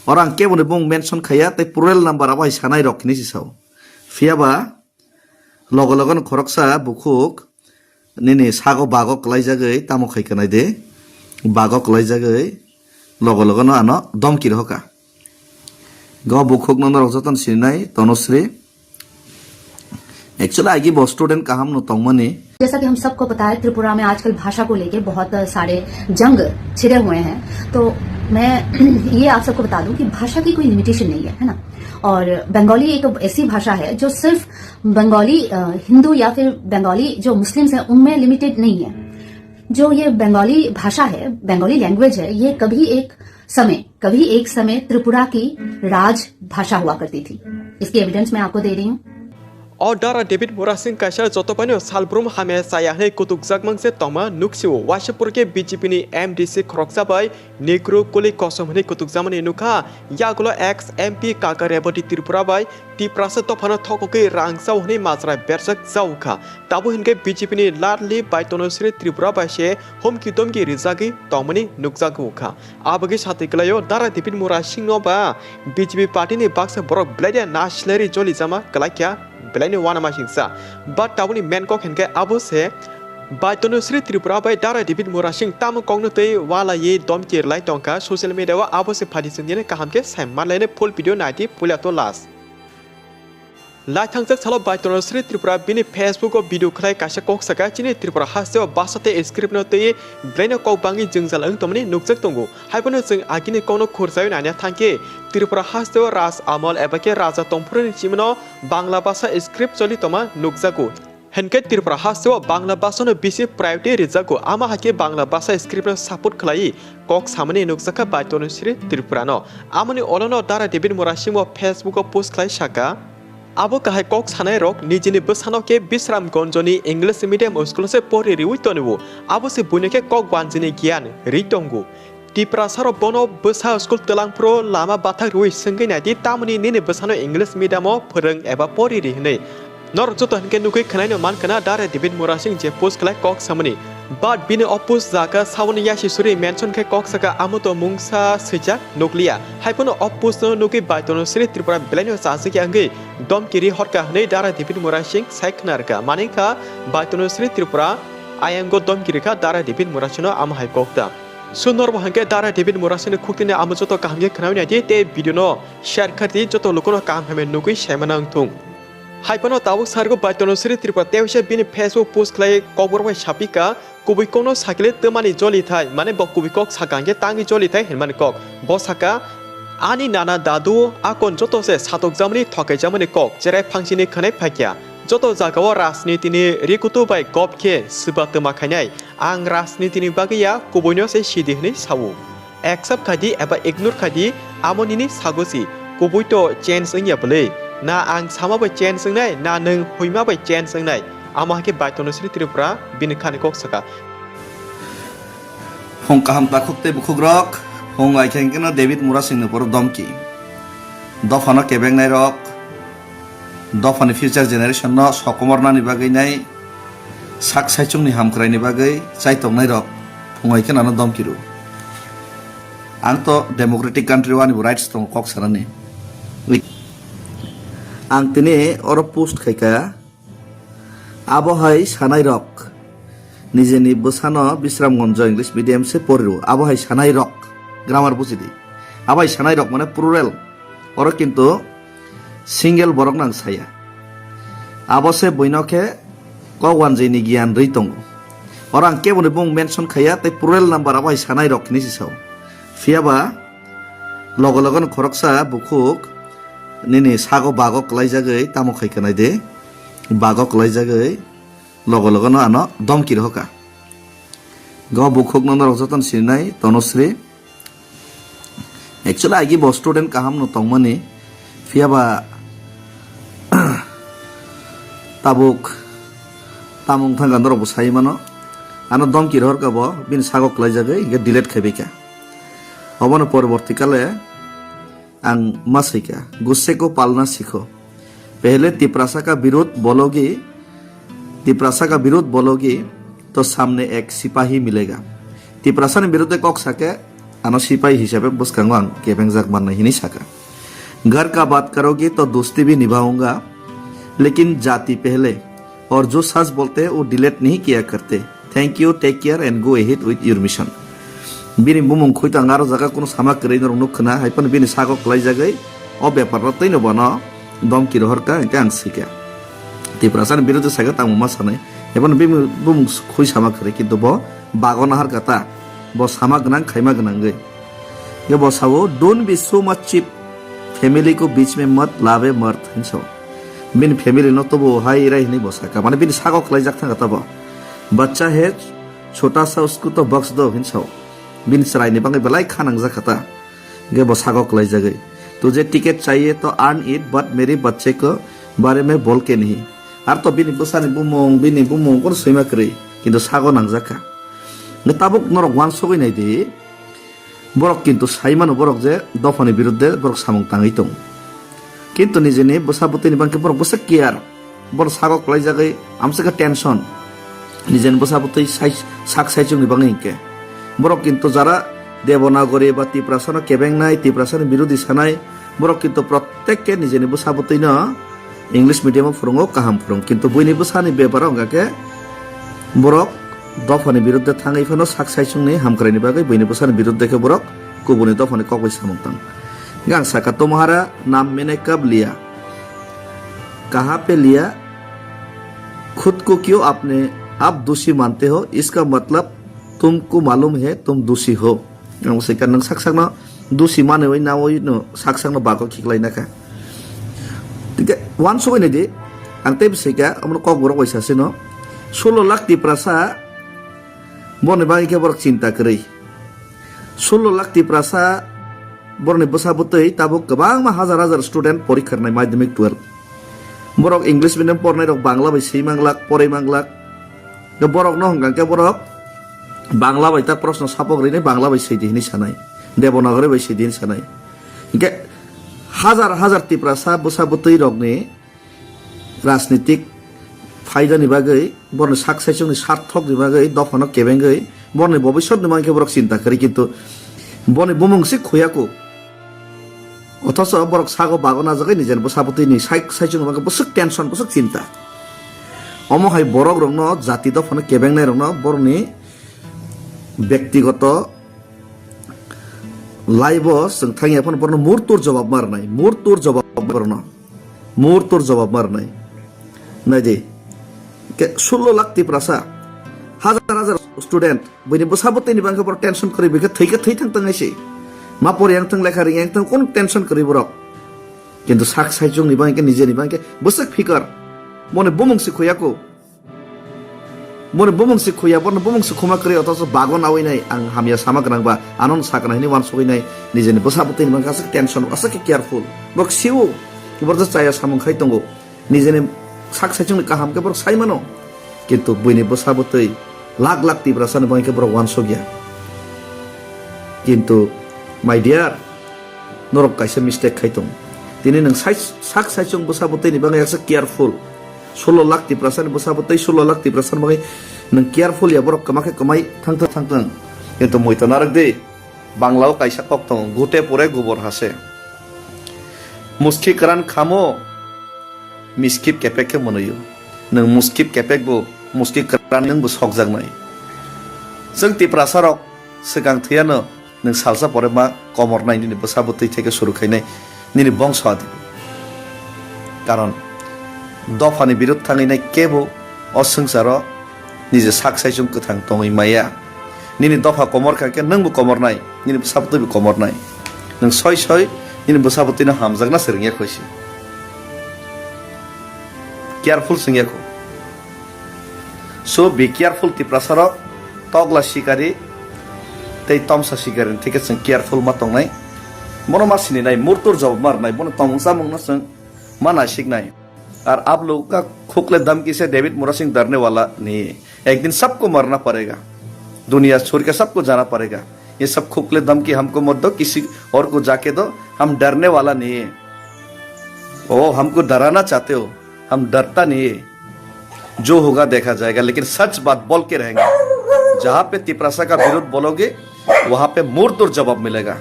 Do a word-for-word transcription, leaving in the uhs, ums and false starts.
Oro ang keboni bung mention khaiya, tei plural number abo hai sanai rok hinwi se sao. Phiya ba logo logo no khoroksa bukhuk nini sago bago kwlaijagwi tamo khai kanai de, bago kwlaijagwi logo logo no ano domki rohoka. Go bukhuk no norok jotono sininai Tanusri. Actually, agi bo student kaham no tongmani. जैसा कि हम सबको पता है, त्रिपुरा में आजकल भाषा को लेके बहुत सारे जंग छिड़े हुए हैं। तो मैं ये आप सबको बता दूं कि भाषा की कोई लिमिटेशन नहीं है, है ना? और बंगाली एक ऐसी भाषा है जो सिर्फ बंगाली, अ, हिंदू या फिर बंगाली जो मुस्लिम्स हैं, उनमें लिमिटेड नहीं है। जो ये बंगाली भाषा है, बंगाली लैंग्वेज है, ये कभी एक समय, कभी एक समय त्रिपुरा की राज भाषा हुआ करती थी। इसकी एविडेंस मैं आपको दे रही हूँ। O Dara David Murasing kaisa joto bai no salbrum hamya chaya hwnwi kutukjak mang se tongma nuksio. Waisa pore khe B J P ni M D C khoroksa bai Negro kuli kosom hwnwi kutukjakmani nukha. Yagulo ex M P Kaka Rebati Tripura bai Tiprasa dophano thokogwi rang chao hwnwi majra berjak chao kha. Tabuk hinkhe B J P ni larli bai Tanusri Tripura bai se humki domki rijagwi tongmani nukjago kha. Abagwi satwi kwlaio Dara David Murasing no ba B J P party ni baksa borok belai de nasilari jolijama kwlaikha, belai ni uanamasingcha. But tabukni main kok hinkhe abo se bai Tanusri Tripura bai Dara David Murasing tamo kokno twi walaiwi domki rwlai tongkha social media o, abo se phaidi chwngdino kaham khe sai manlaini full video naidi puila to last. Laithangjak salo bai Tanusri Tripura bini Facebook o video khlai kaisa kok saka, chini Tripura hasteo basa tei script no twi belai no kok bangwi jwngjal wng tongmani nukjak tongo. Haiphano chwng agini kokno khurjaiwi naina thangkhe Tripura hasteo Raj Amol eba khe Raja tongphuru ni chimano Bangla basa script choli tongma nukjago. Hinkhe Tripura hasteo Bangla basa no bisi priority rijago, ama hai khe Bangla basa script no support khlaiwi kok samani nukjakha bai Tanusri Tripura no. Amoni olono Dara David Murasing bo Facebook o post khlai saka, abo kahai kok sanai rok nijini bwsano khe Bisramganj ni English medium school se pori riwi tonio, abo se buino khe kok wanjini giyan ri tongo. Tiprasa rok bono bwsa school twlangphuru lama bathak riwi swngwi naidi, tamoni nini bwsano English medium o phwrwng eba pori ri hwnwi. Norok joto hinkhe nugwi khwnaino mankha na Dara David Murasing je post khlai kok samani. But bini o post jaga saoni yasi suri mention khe kok saka, amo to mungsa swijak nukliya. Haiphano o post no nugwi bai Tanusri Tripura belaino chajagya wngwi domki ri horkha hwnwi Dara David Murasing sai khna rwkha. Manwi kha bai Tanusri Tripura ayang o domki rwkha Dara David Murasing no, amo hai kok ta. So norbo hinkhe Dara David Murasing ni khuktini amo joto kaham khe khwnawi naidi tei video no share khardi, joto lukuno kaham hamya nugwi saimana wngthung. Haiphano tabuk sargo bai Tanusri Tripura teisa bini Facebook post khlai kokborok bai sapika, kubui kokno sakile twmani jolithai, mane bo kubui kok saka hinkhe tangwi jolithai hinmani kok. Bo saka, ani nana dadu akon joto se satokjakmani thokaijakmani kok, cherai phangsini khwnai phaikya. Joto jagao rajnitini rikutu bai gop khe swba twma khainai. Ang rajnitini bagwi ya, kubuino se sidi hwnwi sao. Accept khaidi eba ignore khaidi, amo nini sago si. Kubui to change wngya bwlwi. Na ang sama bai change wngnai, na nwng huima bai change wngnai. Amo hai khe bai Tanusri Tripura bini khani kok saka. Hong kaham takhuk tei bukhukrok, hong ai khe hwnkhe no David Murasing ni poro domki. Dophano kebengnai rok, dophani future generation no sokomornani bagwi nai sak saichungni hamkraini bagwi chaitongnai rok phungai khe nano domki rw. Ang to democratic country o ani bo rights tongo kok sanani. Ang tini oro post khaika, abo hai sanai rok nijeni bwsano Bisramganj English medium se pori rw, abo hai sanai rok, grammar buji di, abo hai sanai rok mane plural. Oro kintu single borok nang saya. Abo se buino khe kok wanjwi ni giyan rwi tongo. Oro ang keboni bung mention khaiya tei plural number abo hai sanai rok hinwi se sao. Phiya ba logo logo no khoroksa bukhuk nini sago bago kwlaijagwi tamo khai kanai de, bago kwlaijagwi logo logo no ano domki rohoka. Go bukhuk no norok jotono sininai Tanusri. Actually, agi bo student kaham no tongmani, phiya ba tabuk tamung thangka norok bo sai mano. Ano domki rohorka bo bini sago kwlaijagwi hingke delete khaibaikha. Obono poroborti kale ang ma saikha, "Gusse ko palna sikho. Pehle Tiprasa ka birudh bologi, Tiprasa ka birudh bologi, to samne ek sipahi milega." Tiprasa ni birudhe kok sake, ano sipai hisabe bwskango ang kebengjak mannai hinwi saka. घर का बात करोगे तो दोस्ती भी निभाऊंगा, लेकिन जाति पहले, और जो सच बोलते हैं वो डिलीट नहीं किया करते। Thank you, take care and go ahead with your mission. Bini bumung khoi tang aro jaga kuno sama kwrwi norok nuk khna, hai phano bini sago kwlai jagwi o bepar no twi no bono domki rohor ka, hwnkhe ang sika. Tiprasa ni birodhi saka tamo ma sanai, hai phano bini bumung khoi sama kwrwi, kintu bo bago nahar kata, bo sama gwnang khaima gwnangwi. Hwnkhe bo sao, "Don't be so much cheap, family ko beech mein mat laave mart," hinwi sao. Bini family no tobo hai rai hinwi bo saka, mane bini sago kwlai jak thang kata bo. "Bachcha hai chhota sa, usko to bakhsh do," hinwi sao. Bini chwrai ni bagwi belai kha nangjak kha ta. Hwnkhe bo sago kwlaijagwi, "Tujhe ticket chahiye to earn it, but mere bachche ko bare mein bol ke nahi." Ar to bini bwsani bumung, bini bumung kono swima kwrwi, kintu sago nangjak kha. Hwnkhe tabuk norok uansugwi nai di, borok kintu sai mano borok je dophani biruddhe borok samung tangwi tongo. Kintu nijeni bwsa bwtwini bangkhe borok bwswk care. Bono sago kwlaijagwi amswkhe tension. Nijeni bwsa bwtwi sai-, sak saichungni bagwi hinkhe. Borok kintu jara Devanagari ba Tiprasano kebengnai, Tiprasani birodhi sanai, borok kintu prottekke nijeni bwsa bwtwino English medium-o phwrwngo, kaham phwrwng. Kintu buini bwsani beparo hwnkha khe borok dophani biruddhe thangwi phano sak saichungni hamkraini bagwi buini bwsani biruddhe khe borok kubuni dophani kok bai samung tang. Hwnkhe ang saka, "Tumhara naam maine kab liya? Kahan pe liya? Khud ko kyun apne aap doshi mante ho? Iska matlab tumko malum hai tum doshi ho." Ang swikha, nwng sak sakno doshi manwi nawi no sak sakno bago khiklai nakha. Hwnkhe uansugwi nai di, ang tei bwswikha, omono kokborok bai sasino, sullo lakh Tiprasa, borokni bagwi khe borok chinta kwrwi. Sullo lakh Tiprasa, borokni bwsa bwtwi tabuk kwbangma hajar hajar student porikha rwnai madhyamik twelve. Borok English medium pornairok Bangla bai swi manglak, porwi manglak. Borokno hwnkha khe borok Bangla bai ta proshno sapok rinai, Bangla bai swi di hinwi sanai, Devanagari bai swi di hinwi sanai. Hwnkhe hajar hajar Tiprasa bwsa bwtwi rokni rajnitik phaidani bagwi, borokni sak saichungni sarthokni bagwi dophano kebengwi, borokni bobiswtni bagwi khe borok chinta kwrwi, kintu boni bumung se khuya ku. Othocho borok sago bago najagwi nijeni bwsa bwtwini sai-, saichungni bagwi bwswk tension, bwswk chinta. Omo hai borokrokno, jati dophano kebengnairokno borokni bektigoto life-o chwng thangya phano borokno murtur jobab ma rwnai, murtur jobab borokno. Murtur jobab ma rwnai. Nai di. Ke sullo lakh Tiprasa, hajar hajar student, buini bwsa bwtwini bangkhe borok tension kwrwi, bikhe thwi khe thwi thang tang hai se. Ma pori yang thang, lekha ring yang thang, kono tension kwrwi borok. Kintu sak saichungni bangkhe, nijeni bangkhe bwswk phikar. Boni bumung se khuya ku. Boni bumung se khuya, bono bumung se khuma kwrwi, othocho bago nawi nai, ang hamya sama gwnang ba, ano sakna hini uansugwi nai, nijeni bwsa bwtwini bangkhe aswk tension, aswk khe careful. Borok siwo, borok je chaya samung khai tongo. Nijeni sak saichungni kaham khe borok sai mano. Kintu buini bwsa bwtwi lakh lakh Tiprasani bagwi khe borok uansukya. Kintu, my dear, norok kaisa mistake khai tongo. Tini nwng sai-, sak saichung bwsa bwtwini bagwi aswk careful. Sullo lakh Tiprasani bwsa bwtwi, sullo lakh Tiprasani bagwi nwng careful ya, borok kwma khe kwmai thang thang thang thang. Kintu muitu narwk di. Bangla-o kaisa kok tongo, "Gute pore gobor hase." Muski kwran khamo, miskip kepek khe mwnwi-o. Nwng muskip kepek bo, muski kwran nwng bo sokjaknai. Chwng Tiprasa rok swkang thwiyano, nwng salsa pore ma komornai nini bwsa bwtwi theke suru khainai. Nini bongso adi. Karon dophani birud thangwi nai kebo o swngcharo niji sak saichung kwthang tongwi maya. Nini dopha komor kha khe nwngbo komornai, nini bwsabwtwi bo komornai. Nwng soi soi nini bwsabwtwino hamjakna se rwngya kho se. Careful swngya kho. So be careful Tiprasa rok, tokla sikari tei tomsa sikari ni theke chwng careful ma tongnai. Bono ma sininai, murtur jawab ma rwnai, bono tongmung chamungno chwng ma naisiknai. Ar aap log ka khukle dhamki se David Murasing darne wala nahi hai. Ek din sabko marna padega. Duniya chhod ke sabko jana padega. Ye sab khukle dhamki humko mat do, kisi aur ko jaake do, hum darne wala nahi hai. Oh, humko darana chahte ho, hum darta nahi hai. जो होगा देखा जाएगा, लेकिन सच बात बोल के रहेंगे। जहां पे तिपरासा का विरोध बोलोगे, वहाँ पे मुंह तोड़ जवाब मिलेगा।